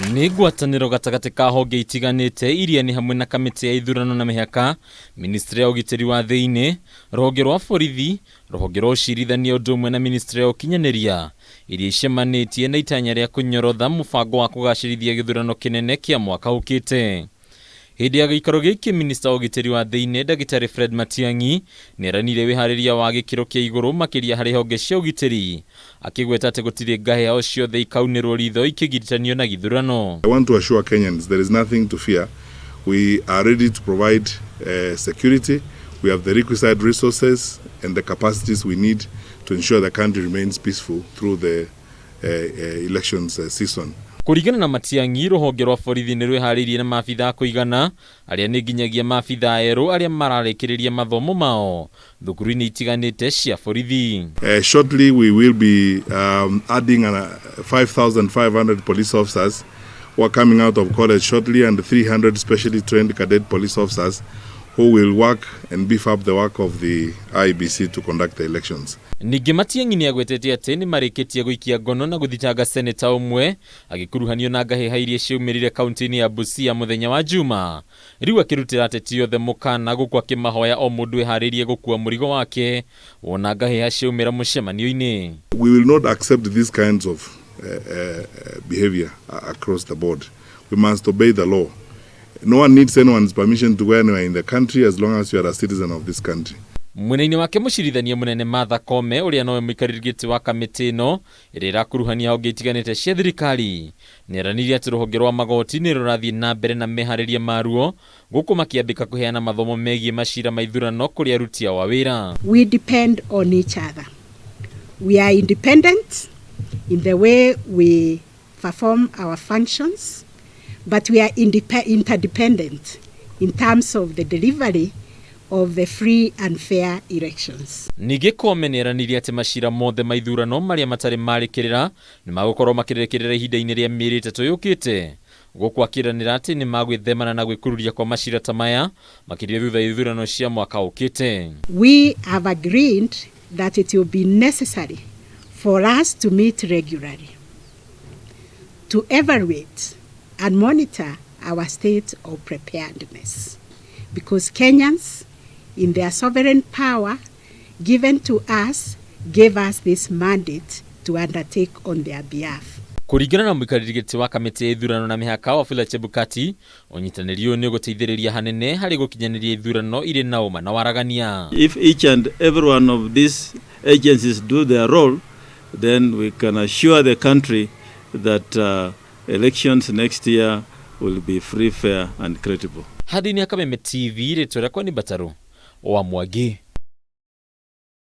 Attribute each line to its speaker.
Speaker 1: Nĩ ngwatanĩro gatagatĩ ka honge itiganĩte iria nĩ hamwe na kamĩtĩ ya ithurano na mĩhaka, ministry ya ũgitĩri wa thĩinĩ, rũhonge rwa borithi, rũhonge rwa ũcirithania ũndũ ũmwe na ministry ya ũkinyanĩria, iria icemanĩtie na itanya rĩa kũnyorotha mũbango wa kũgacĩrithia gĩthurano kĩnene kĩa mwaka ũkĩte. Hĩndĩ ya gĩikaro gĩkĩ, minista wa ũgitĩri wa thĩinĩ Ndagĩtarĩ Fred Matiang'i nĩeranĩire wĩharĩria wa gĩkĩro kĩa igũrũ makĩria harĩ honge cia ũgitĩri, akĩgweta atĩ gũtirĩ ngahĩha o ciothe ikaunĩrwo ritho ikĩgiritanio na gĩthurano.
Speaker 2: I want to assure Kenyans there is nothing to fear. We are ready to provide security. We have the requisite resources and the capacities we need to ensure the country remains peaceful through the elections season.
Speaker 1: Kũringana na Matiang'i, rũhonge rwa borithi nĩ rwĩharĩirie na maabitha a kũigana arĩa nĩ nginyagia maabitha erũ arĩa mararĩkĩrĩria mathomo mao thukuru-inĩ itiganĩte cia borithi.
Speaker 2: Shortly we will be adding 5,500 police officers who are coming out of college shortly and 300 specially trained cadet police officers who will work and beef up the work of the IEBC to conduct the elections.
Speaker 1: Ningĩ Matiang'i nĩagwetete atĩ nĩmarĩkĩtie gũikia ngono na gũthitanga seneta ũmwe agĩkuruhanio na ngahĩha iria ciaumĩrire kaunti-inĩ ya Busia mũthenya wa Juma. Rĩu akĩrutĩra ateti othe mũkana gũkũ akĩmahoya o mũndũ eharĩrie gũkua mũrigo wake wona ngahĩha ciaumĩra mũcemanio-inĩ.
Speaker 2: We will not accept these kinds of behavior across the board. We must obey the law. No one needs anyone's permission to go anywhere in the country as long as you are a citizen of this country.
Speaker 1: Mwena-inĩ wake mũcirithania mũnene Martha Koome ũrĩa nowe mũikarĩri gĩtĩ wa kamĩtĩ ĩno ĩrĩa ĩrakuruhania honge itiganĩte cia thirikari nĩeranĩire atĩ rũhonge rwa magoti nĩ rũrathiĩ na mbere na meharĩria maruo gũkũ makĩambĩka kũheana mathomo megiĩ macira ma ithurano kũrĩ aruti ao a wĩra.
Speaker 3: We depend on each other. We are independent in the way we perform our functions, but we are interdependent in terms of the delivery of the free and fair elections.
Speaker 1: Ningĩ Koome nĩeranĩire atĩ macira mothe ma ithurano marĩa matarĩ marĩkĩrĩra nĩmagũkorwo makĩrĩkĩrĩra ihinda-inĩ rĩa mĩeri ĩtatũ yũkĩte gũkũ akĩranĩra atĩ nĩmagwĩthemana na gwĩkururia kwa macira ta maya makĩria thutha wa ithurano cia mwaka ũkĩte.
Speaker 3: We have agreed that it will be necessary for us to meet regularly to evaluate and monitor our state of preparedness, because Kenyans, in their sovereign power given to us, gave us this mandate to undertake on their behalf.
Speaker 1: Kũringana na mũikarĩri gĩtĩ wa kamĩtĩ ya ithurano na mĩhaka Wafula Chebukati, ũnyitanĩri ũyũ nĩ ũgũteithĩrĩria hanene harĩ gũkinyanĩria ithurano irĩ na ũma na waragania.
Speaker 4: If each and every one of these agencies do their role, then we can assure the country that elections next year will be free, fair and credible.
Speaker 1: Handũ-inĩ ya Kameme TV, rĩtwa rĩakwa nĩ Mbatarũ wa Mwangi.